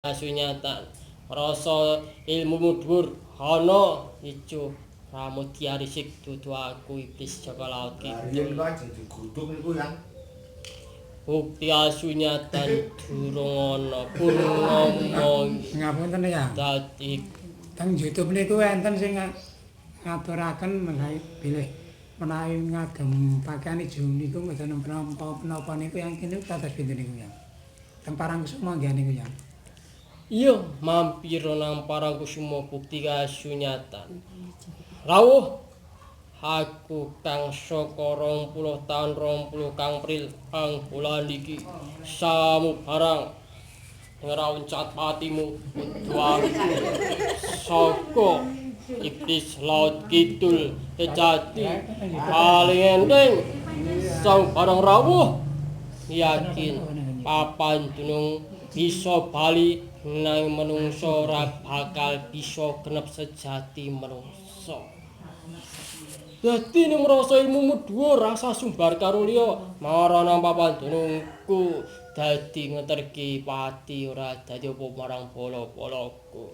Kasunyatan rasa ilmumu dhuwur ana ijo Pramudya Risik dudu aku iblis Jaka Laut Riyen Kidul. Kok aja diguduk niku yang Bukti kasunyatan durung ana purnama. Ngapunten ya. Dadi Teng YouTube niku enten sing ngaturaken menawi bilih menawi ngagem pakaian ijo niku mboten menapa-menapa niku yang kene kados pinten niku ya. Teng Parangkusuma nggih niku ya. Iya, mampir nang Parangkusuma bukti kasunyatan. Rawuh aku kang saka 20 taun 20 kang April ang bulan iki samubarang ngrawuncat patimu kudu aku saka iblis Laut Kidul sejati paling enteng samubarang rawuh yakin papan dunung bisa bali nang menungsa ora bakal bisa genep sejati menungsa. Dadi nek ngrasa ilmumu dhuwur rasa sumbar karo liya mara nang papan dunungku dadi ngeterki pati ora dadi apa marang bala-balaku.